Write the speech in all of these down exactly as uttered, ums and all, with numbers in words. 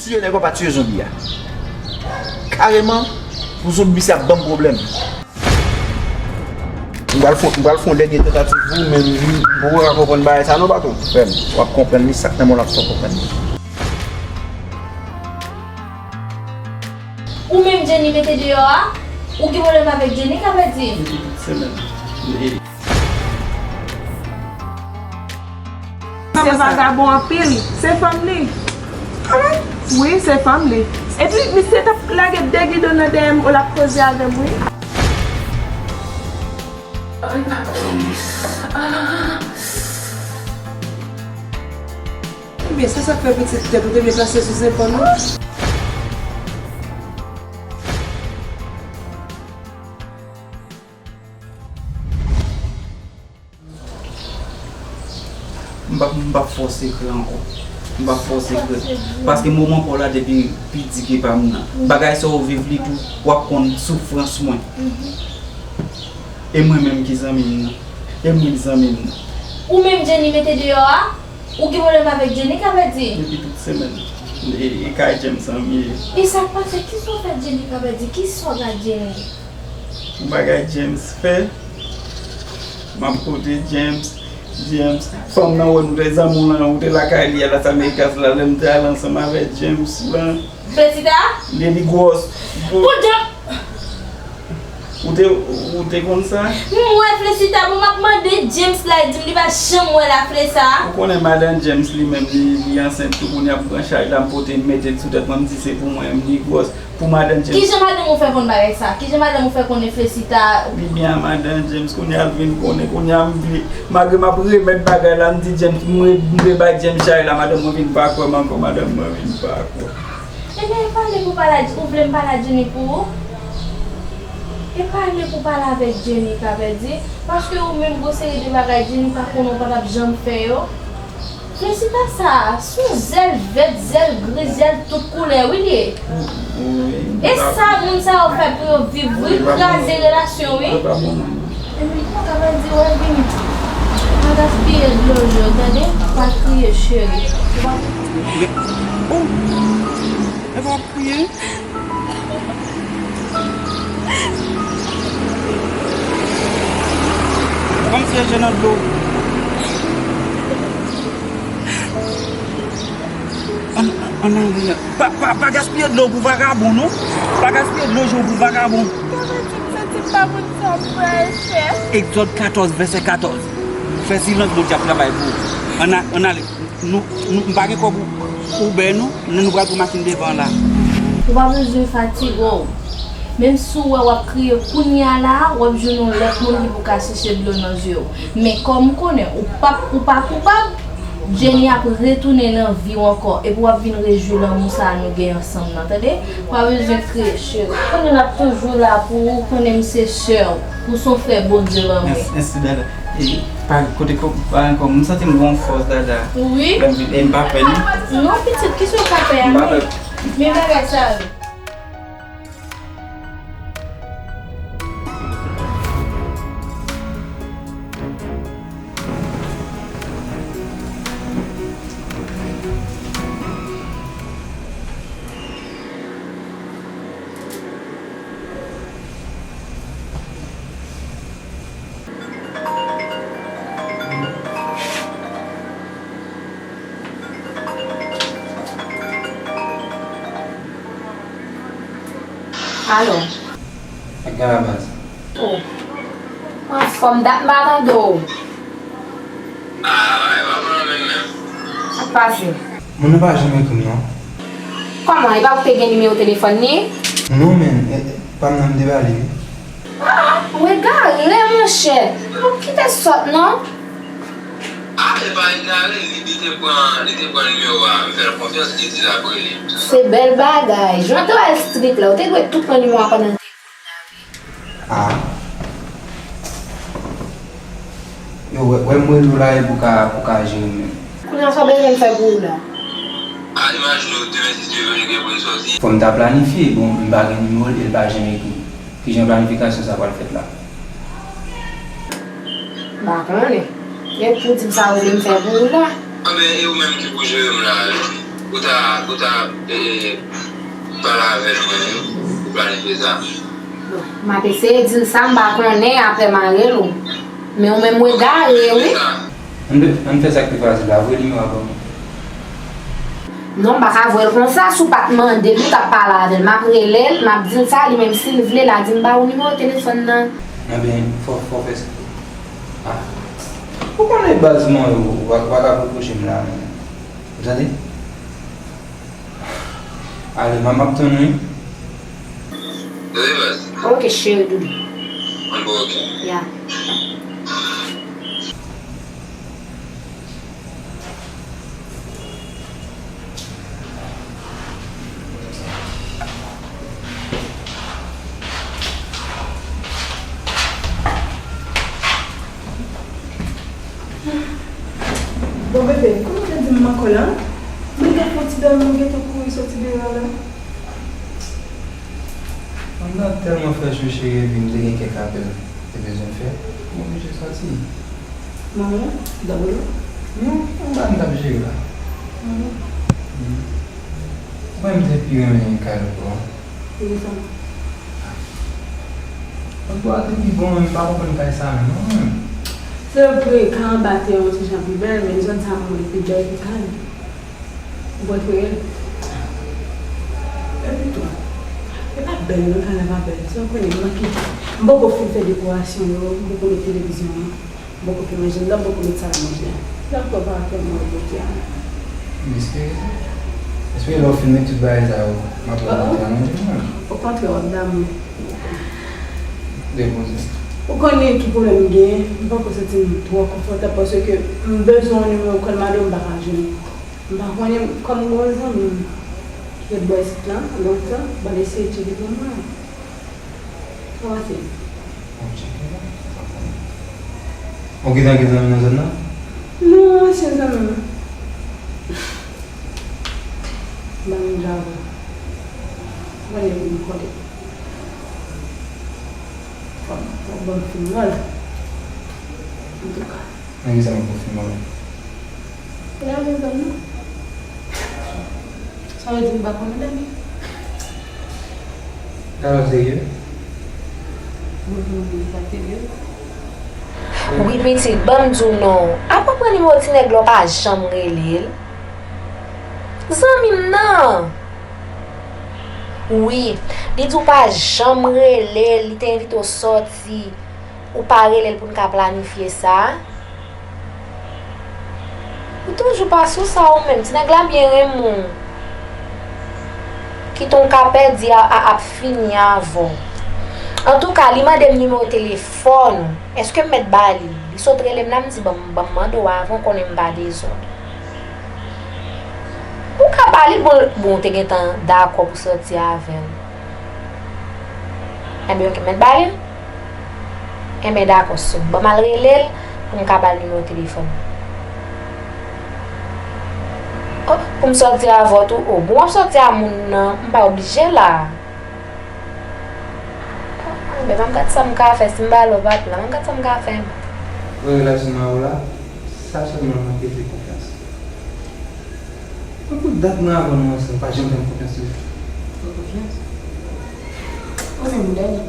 Tiye nèg yo pa tiye zonbi a. Kareman, pou zonbi sa ap ban m pwoblèm. M pral fè, m pral fè yon dènye tantativ pou ou, men m, m poko ka konprann bagay sa non, patwon. Frè m, w ap konprann li, sa k nan men w la ap fè w konprann li. Ou menm Jenny mete deyò a? Ou gen pwoblèm avèk Jenny, Kapèdi? Depi tout semèn. Se vagabon anpil. Se fanm li. Wi, se fanm li. Epi, misye t ap lage de gidon nan dèyè m, ou l ap koze avè m, wi. Ebyen, se sa k fè pitit tèt ou te deplase sou zepòl ou. M p ap, m p ap fè w sekrè ankò. M p ap fè w sekrè. Paske moman pa w la depi piti ke pa m nan. Bagay sa w viv li tou, w ap konn soufrans mwen. E mwen menm ki zanmi m nan. E mwen ki zanmi m nan. Ou menm Jenny mete deyò a? Ou gen pwoblèm avèk Jenny, Kapèdi? Depi tout semèn. E, e kay James an m ye. E sa k pase? Kisa w fè Jenny, Kapèdi? Kisa w gade Jenny? Yon bagay James fè. M ap kote James, James. Fanm nan wè nou te zanmi w lan, ou te lakay li a Las Americas la, lè m te al ansanm avèk James lan. Flesita? Li, li gwòs. Pou James! Ou te, ou te konn sa? M wè Flesita, bon, m ap mande James la, li di m li pa janm wè la, Flesa. Ou konnen madanm James li menm, li, li ansent tou, kounye a m pran chaj la, m pote, m mete l sou tèt mwen, m di se pou mwen, m li gwòs. Pou madanm James. Kijan madanm ou fè konn bagay sa? Kijan madanm ou fè konnen Flesita? Li byen a madanm James, kounye a l vin konnen, kounye a m vle, malgre m ap remèt bagay la, m di James, m re-, m vle bay James chay la, madanm mwen vin pa kwè m ankò, madanm mwen vin pa kwè. Ebyen, e pale pou pale a, ou vle m pale a Jenny pou ou? E pale pou pale avèk Jenny, Kapèdi, paske ou menm gon seri de bagay Jenny pa konnen ou pa t ap janm fè yo. Flesita sa, se yon zèl vèt, zèl gri, zèl tout koulè, wi, li ye. Wi, wi. E sa moun sa yo fè pou yo viv, wi, kraze relasyon, wi. Mwen pa bon moun. Epi, Kapèdi, wè, vini. Pa gaspiye dlo, jo, tande? Pa kriye, cheri. Ou pa... Oh! Epa w ap kriye? Kòmsi e je nan dlo. Ann, ann ale. Pa, pa, pa gaspiye dlo pou vagabon, non. Pa gaspiye dlo, jo, pou vagabon. Kòman ti m santi m pa konn sa m pral fè? Egzòd katòz, vèsè katòz. Fè silans, Bondye ap travay pou ou. Ann a-, ann ale. Nou, nou, m pa gen kòb Uber nou, nou pral pran machin devan an la. Ou pa bezwen fatige w. Menm si w wè w ap kriye kounye a la, w ap jwenn yon lòt moun ki pou ka seche dlo nan zye w. Men kòm m konnen ou p ap, ou pa koupab, Jenny ap retounen nan vi w ankò, epi w ap vin rejwi lanmou sa a nou gen ansanm nan, tande? Ou pa bezwen kriye, cheri. Konnen n ap toujou la pou ou, konnen m se sè w, ou se yon frè Bondye ban mwen. Mèsi, mèsi, dada. E, pa kote ko-, pa ankò, m santi m gon fòs, dada. Wi. Lè m vin, e m pa pè, non. Non, pitit, kisa w ka pè a, men? M pa pè. Men bagay sa yo. Alo. Sa k gen la, baz? Oh. Anfòm, dat m pa tande w. Ah, e pa pwoblèm menm. Sa k pase? Moun nan pa janm ekri m, non. Kòman? E pa ou ki te gen nimewo telefòn li? Non, men, e, e, pa m nan m te ba li, wi. Ah, ou egare, monchè. Ou kite sòt, non. Ah, e pa egare, li, li te pran, li te pran nimewo a, m fè l konfyans, li di l ap rele. Se bèl bagay. Jan w te wè l strik la, ou te dwe tou pran nimewo a pandan l te kout la, wi. Ah. Yo, wè, wè m rele w la e pou ka, pou ka jere menm. Kounye a sa w bezwen m fè pou ou la? Ah, imajine w demen si Dye vle gen pou n sòti. Fò m ta planifye, bon, m pa gen nimewo l e l pa janm ekri m. Kijan planifikasyon sa pral fèt la? M pa konnen. E pou di m sa ou vle m fè pou ou la? Anben, e ou menm ki pou jere m la, wi. Ou ta, ou ta, e, e, pale avè l mwen menm pou planifye sa. Bon, m ap eseye di l sa, m pa konnen, apre m a rele w. Men ou menm ou egare, wi. Ann fè, ann fè sa k pi fasil la, voye nimewo a ban mwen. Non, m pa ka voye l konsa, si w pa t mande m, ou t ap pale avè l. M ap rele l, m ap di l sa, li menm si l vle, l a di m ba ou nimewo telefòn nan. Ebyen, fò, fò w fè sa. Ah. Ou konnen baz mwen yo, w a, w a ka pwopwoze m la menm. Ou tande? Ale, manman ap tann ou wi. Wi, baz. Ok, cheri doudou. Bon, ok. Ya. Bon, bebe, kòman w te di m ankò la? Mwen te fè yon ti dòmi, mwen gentan kouri soti deyò la. Mwen tèlman fè cho cheri, epi m te gen kèk apèl m te bezwen fè, m oblije sòti. Manman, w t ap boulo? Non, anba m t ap jere la. Mwen, m te pi renmen kay ou pran. Poukisa? Anba a te pi bon, men m pa konprann kay sa menm, non, mwen. Se vre, kay anba te yon ti jan pi bèl, men zòn sa mwen pi bèl ke kay. Ou konprann? Epi tou, e pa bèl non, kay la pa bèl. Sa w konnen, m manke. M poko fin fè dekorasyon yo, m poko met televizyon an. M poko fè manje anndan, m poko met sal a manje a. Dakò, pa fè mwen bote a. Mesye, espere lè w fin met tout bagay sa yo, m ap mete a manje mwen. Okontrè, w ap da mwen. Depoze. Ou konnen ki pwoblèm m genyen, m poko santi m twò konfòtab paske m bezwen yon nimewo kòl madanm m pa ka jwenn. M pa konnen kòm m gen yon zanmi m ki ret bò isit la lontan, m al eseye tcheke pou m wè. Kòman se? Bon, tcheke la. Ou gentan gen zanmi nan zòn nan? Non, ansyen zanmi m. Ban m djab. Mwen menm m konnen. Fò m, fò m ban m fim mòl. Antouka. Nan ki sa m ap fè fim mòl? Lave zòn nan. Sa vle di m pa konnen lave. Gade w serye? Mwen vin oubli sa serye. Wi, pitit, ban m di w non. Apa pran nimewo ti nèg la w pa janm rele l? Zanmi m nan. Wi, li di w pa janm rele l, li te envite w sòti. Ou pa rele l pou n ka planifye sa? Ou toujou pa sou sa ou menm. Ti nèg la byen renmen w. Kite w ka pèdi a, a, ap fini avè w. Antouka, li mande m nimewo telefòn ou. Èske m mèt ba li? Li sot rele m la, m di, "Ban m, ban m mande w avan, w konnen m pa dezòd." Ou ka ba li, bon, bon, ou te gentan dakò pou sòti avè l. Ebyen, ok, mèt ba li. Enben, dakò, sou. Ban m al rele l pou m ka ba l nimewo telefòn. Oh, pou m sòti avè w tou. Oh, bon, w ap sòti a moun nan, m pa oblije la. Enben, ban m gad sa m ka fè, si m ba l ou pa t la, ban m gad sa m ka fè. Wè relasyon mwen avè w la, sa sèlman manke se konfyans. Tankou dat mwen avè w nou ansanm, pa janm fè m konfyans tou. Fè konfyans? Ou renmen Dani?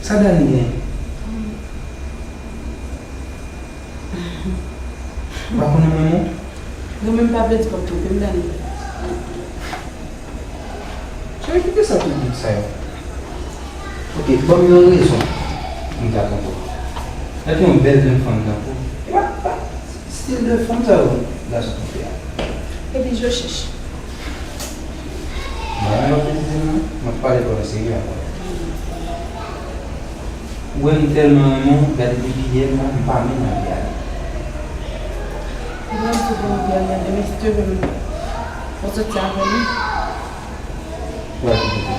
Sa Dani genyen? Ou pa konnen mwen menm? Renmen m pa vle di fò w twonpe m, Dani. Cheri, kite sa tout dout sa yo. Ok, ban m yon rezon pou m ta twonpe w. Gade yon bèl jenn fanm tankou w. E pa, pa stil de fanm sa yo gason twonpe a. Epi je chèche. Mwen menm ap vin di m, m ap pale pou mwen serye ankò. Ou wè m tèlman renmen w, gade depi yè m la, m pa menm anvi ale. Ou menm tou pou anvi ale, men si te vle m, ou soti avè m. Ou al ki kote?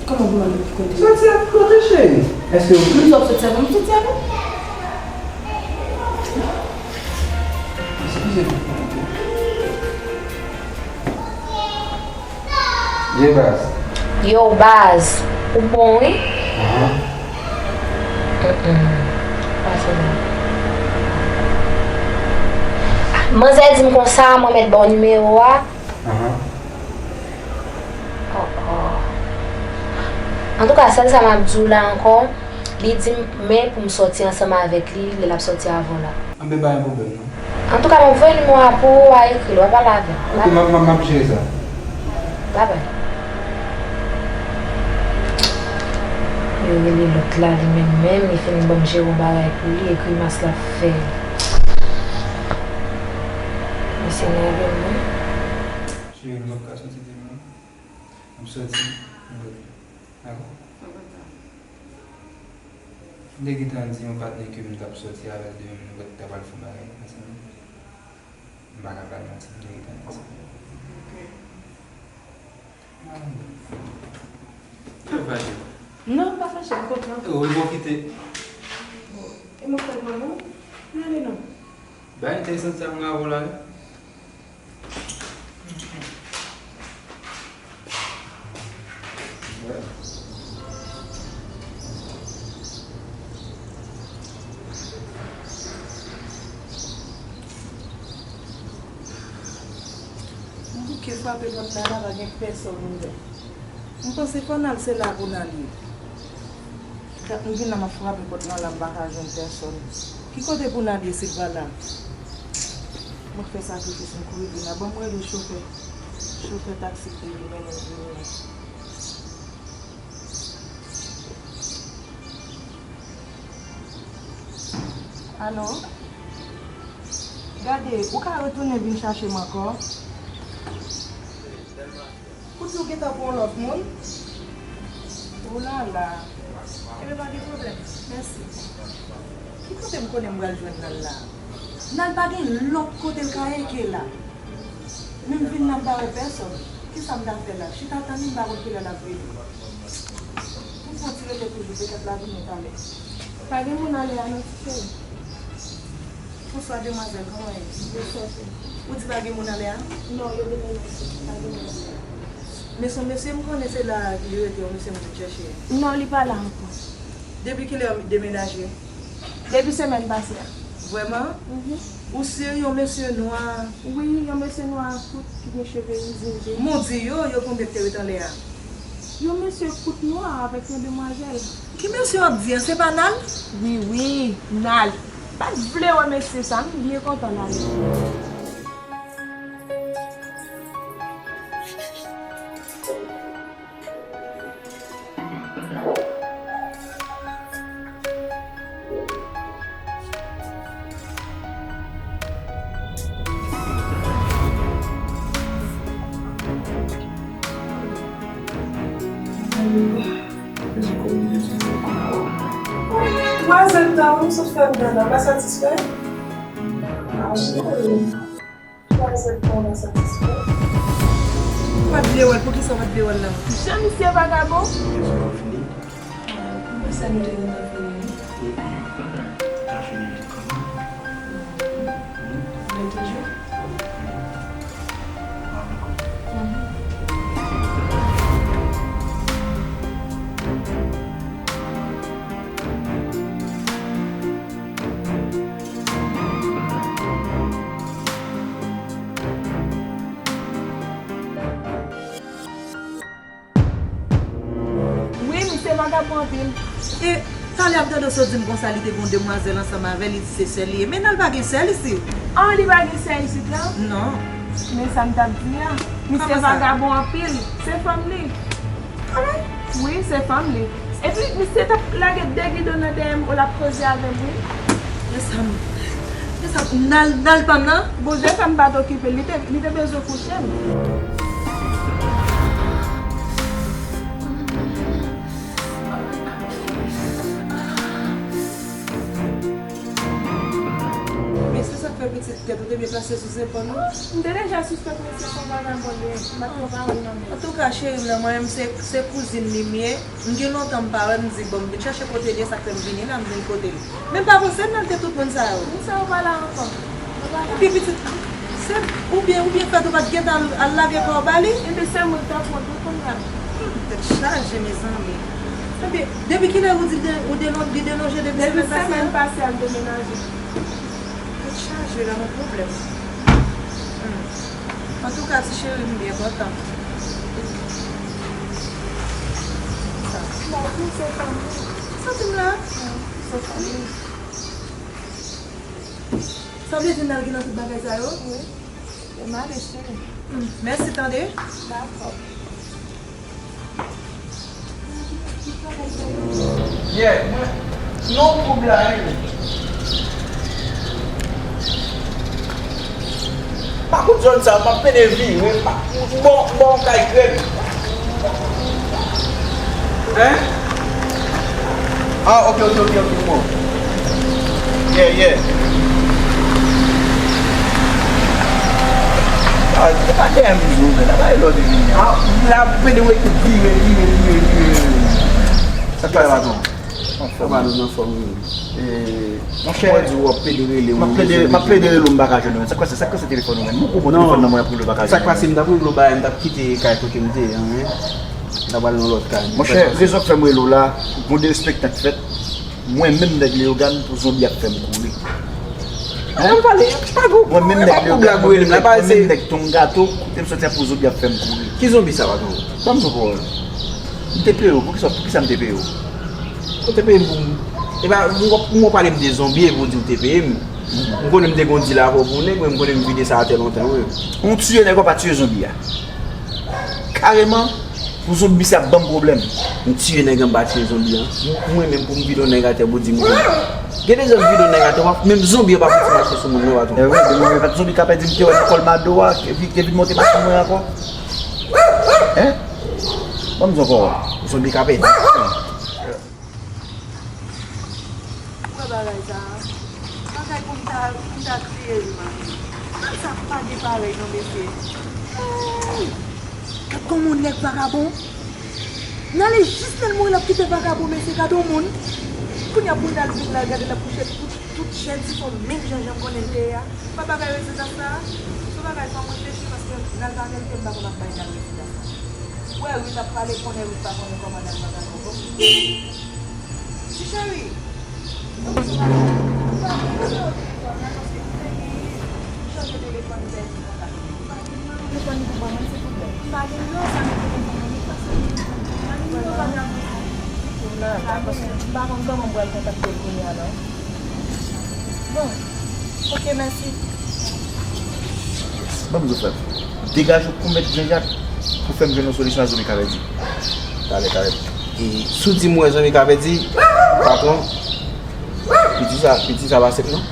Kòman pou m al ki kote? Soti al ki kote, cheri? Èske ou... M di w ap soti avè m, m soti avè m. Eskize m. Yo, baz. Yo, baz. Ou bon, wi? Ahan. Mm-mm. Pase la. Ah, Manzè di m konsa, mwen mèt ba w nimewo a. Ahan. Oh, oh. Antouka, sèl sa m ap di w la ankò, li di m men pou m sòti ansanm avèk li, lè l ap sòti avè w la. Anben, pa gen pwoblèm, non. Antouka, m ap voye nimewo a pou ou, w a ekri l, w a pale avè l. Ok, m ap, m ap, m ap jere sa. Babay. Yo rele lòt la, li menm menm, li fin ban m jere yon bagay pou li, e grimas l ap fè. Mesye nève m wi. Cheri, nou p ap ka sòti demen. M sòti, nou rete. Dakò? M te gentan di yon patnè ke m t ap sòti avè l demen, nou t ap al fè yon bagay ansanm. M pa ka ba l manti, m te gentan di sa. Ok. Yo fache. Non, m pa fache, m kontan. Yo, yo kite. E mwen fè l mwen non. N ale non. Bagay enteresan sa m gen avè w la wi. M bouke frape pòt la, la pa gen pèsòn ouvè. M panse fò n al, se la pou n al ye. Dat m vin la, m ap frape pòt lan la, m pa ka jwenn pèsòn. Ki kote pou n al ye si l pa la? Mwen fè sakrifis, m kouri vin la. Ban m rele chofè, chofè taksi ki te vin mennen m vini an. Alo? Gade, ou ka retounen vin chache m ankò? Ou di w gentan pran yon lòt moun? O la la. Ebyen, pa gen pwoblèm. Mèsi. Ki kote m konnen m pral jwenn Nal la? Nal pa gen lòt kote l ka ye ke la. Men m vin la, m pa wè pèsòn. Kisa m ta fè la? Chita tann li, m pa konn kilè l ap vini. M pran ti rete toujou, petèt l ap vini talè. Pa gen moun ale a non, ti cheri. Bonswa, demwazèl, kòman w ye? Bonswa, cheri. Ou di pa gen moun ale a? Non, yo demenaje. Pa gen moun ale a. Men se yon mesye m konnen se la li rete, yon mesye m te chèche. Non, li pa la ankò. Depi kilè yo demenaje? Depi semèn pase a. Vrèman? Mhm. Ou si yon mesye nwa? Wi, yon mesye nwa kout ki gen cheve rizin vè. Mon Dye, yo, yo konbyen ki te ret anlè a? Yon mesye kout nwa avèk yon demwazèl. Ki mesye w ap di a? Se pa Nal? Wi, wi, Nal. Pa t vle wè mesye sa, m byen kontan Nal. Twa zèdtan, ou sot fè m dan nan, pa satisfè? Ah, cheri. Twa zèdtan, pa satisfè? Ou pa t vle wè l, poukisa ou pa t vle wè l la? Jan misye vagabon! Mwen sa nou te gentan fini, wi. Sa fini vit kòman? Wi. Vle toujou? Wi. Mwen ankò. Mhm. Wi, misye vagabon anpil. E talè ap tande w sot di m konsa li te gen yon demwazèl ansanm avè l, li di se sè l li ye. Men Nal pa gen sè l isit. An, li pa gen sè isit la? Non. Men sa m t ap di a. Misye vagabon anpil. Se fanm li. Wi, se fanm li. Epi, misye t ap lage de gidon nan dèyè m, o l ap koze avè m, wi. Men sa m, men sa m, Nal, Nal pa m nan? Bondye fè m pa t okipe l, li te, li te bezwen kouche m. Mesye sa k fè pitit tèt ou te byen plase sou zepòl ou? M te deja sispèk mesye se yon vagabon li ye. M pa t pran pawòl nan men l. Antouka, cheri m nan, mwen menm se, se kouzin li m ye. M gen lontan m pa wè l, m di, bon, m vin chache kote l ye, sa k fè m vini la, m vin kote l. Men m pa panse Nal te tout moun sa yo. Moun sa yo pa la ankò. Yo pa la. Epi pitit, se, oubyen, oubyen fèt ou pa t gentan al, al lage kò w ba li? Epi se mwen k t ap wont wi kounye a. Hmm, tèt chaje, mezanmi. Epi, depi kilè ou di de, ou delon-, li delonje depi semèn pase a? Depi semèn pase a, l demenaje. Tèt chaje la, nan pwoblèm. Antouka, ti cheri, m byen kontan. Sa. Santi m la? Sa vle di n al gen nan tout bagay sa yo? Wi. Yo male, cheri. Hmm, mèsi, tande. Dakò. Yeah, mwen, non, pwoblèm. Pa kout zòn sa, m ap pede vire, pa, bon, bon, kay krèd. Hein? Ah, ok, ok, ok, ok, bon. Yeah, yeah. Ah, se pa dèyè m di w, men, la bay lòd vini. Ah, la pede wè ki vire, vire, vire, vire. Sa k pase, patwon? Anfòm. Anfòm, nou anfòm, wi. E, monchè, mwen di w ap pede rele, m ap pede, m ap pede rele w, m pa ka jwenn ou, men. Sa k pase, sa k pase telefòn ou, men? Mwen konprann telefòn nan mwen ap rele w, m pa ka jwenn ou. Sa k pase, m t ap rele w, bay, m t ap kite kay kote m te ye, an, wi. M t ap al nan lòt kay. Monchè, rezon k fè m rele w la, gon derespektan k fèt. Mwen menm nèg Leyogàn pou zonbi ap fè m kouri. Hein? Mwen menm nèg Leyogàn, mwen menm nèg, mwen menm nèg Tongato, kote m sòti a pou zonbi ap fè m kouri. Ki zonbi sa, patwon? Ban m yon pawòl. M te peye w, poukisa, poukisa m te peye w? Ou te peye m pou m. E pa, ou, ou pale m de zonbi epi w di w te peye m. M konnen m te gon dil avè w pou nèg, men m konnen m vide sa atè lontan, wi. Ou tiye nèg, ou pa tiye zonbi a. Kareman, pou zonbi sa ap ban m pwoblèm. M tiye nèg an, m pa tiye zonbi an. Mwen menm pou m vide yon nèg atè pou di m gen de jan m vide yon nèg atè, w ap, menm zonbi an pa fouti mache sou moun non, patwon. E wi, demen pa t zonbi k ap di m te wè nan kòlmado a, ke vin, ke vin monte machin mwen ankò. Hein? Ban m di ankò. Zonbi k ap di. Ou wè bagay sa a? Bagay pou m ta, pou m ta kriye li, man. Sa pa gen parèy non, mesye. Hey! Gad kòman yon nèg vagabon. N ale jis nan l mouri, l ap kite vagabon, mesye, gad yon moun. Kounye a pou n al vin la, gade l ap kouche tout, tout chè di fon, menm jan jan m konnen l te ye a. Wè bagay rezidans la, se bagay fò m reflechi, paske n al pa mèt ke m pa konn ap bay n al rezidans la. Wè Ruth ap pale, konnen Ruth pa konnen kòman n al pale avè w. Ti cheri, ou pa gen nimewo telefòn nan, paske m fè gen chanje telefòn, m pèdi kontak. Ou pa gen nimewo telefòn li pou ban mwen, silvouplè? M pa gen nimewo sa, men telefòn nan, m pa gen nimewo pa gen. M pa gen nimewo pa gen. M pa konn kòman m pral kontakte l kounye a, non. Bon. Ok, mèsi. Ban m di w, frè m. Degaje w pou Mèt Janjak pou fè m jwenn yon solisyon a zonbi k ap di. Talè, talè. E si w di m wè zonbi k ap di, patwon, piti sa, piti sa pa senp non.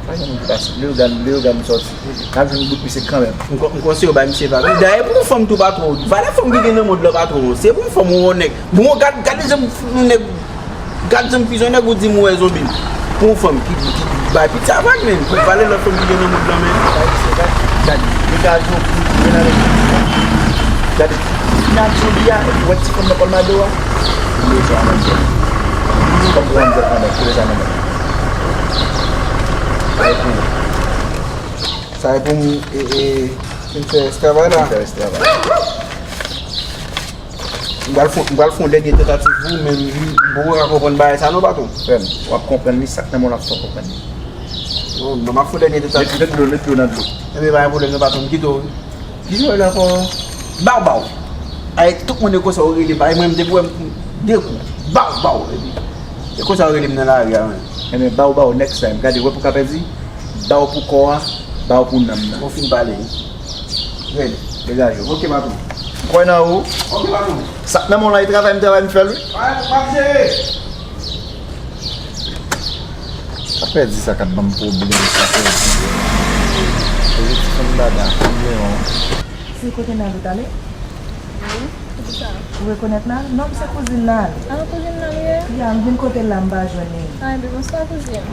Pa gen moun ki pa senp. Leyogàn, Leyogàn sòti. N ap jwenn bout misye kanmenm. M kon-, m konseye w bay misye valè. Dayè pou yon fanm tou, patwon. Valè fanm ki gen nan mond lan, patwon. Se pou yon fanm ou yon nèg. Bon, gad, gad jan m f-, yon nèg, gad jan m fize yon nèg, ou di m ou wè zonbi. Pou yon fanm ki, ki bay piti a vag, men. Pou valè lòt fanm ki gen nan mond lan, men. Gad, gad, degaje w pou jwenn avèk piti a. Gade, fini ak zonbi a, epi w wè ti fanm nan kòlmado a. Ou bezwen anmèt zèl. Ou konprann zèl anmèt, kote sa nan men. Sa e pou ou. Sa e pou m, e, e, pou m fè rès travay la. Pou m fè rès travay. M pral fè, m pral fè yon dènye tantativ pou ou, men m, m poko ka konprann bagay sa non, patwon. Frè m, w ap konprann li, sa k nan men w la ap fè w konprann li. Non, non, m ap fè yon dènye tantativ. Met, met dlo, met dlo nan dlo. Enben, pa gen pwoblèm non, patwon, m kite w. Ki jan w rele ankò? Bawbaw. Ay, tout moun e konsa yo rele m, pa mwen, m te pou wè m de kou. Bawbaw, epi. E konsa yo rele m nan lari a, men. Enben, Bawbaw, next time. Gade, wè pou ka pèdi, baw pou kò a, baw pou nanm nan. Ou fin pale. Red, degaje w. Ok, patwon. M kwè nan ou. Ok, patwon. Sa k nan men w la, e travay m travay m fè l, wi. Wi, m ap jere. Sa pèdi sa k ap ban m pwoblèm, sa pèdi. Poze ti fanm dada, fanm leyon. Se kote Nalo t ale? Wi, poukisa? Ou rekonèt Nalo? Non, m se kouzin Nalo. Ah, kouzin Nalo ye? Ya, m vin kote l la, m pa jwenn li. Ah, enben, bonswa, kouzin.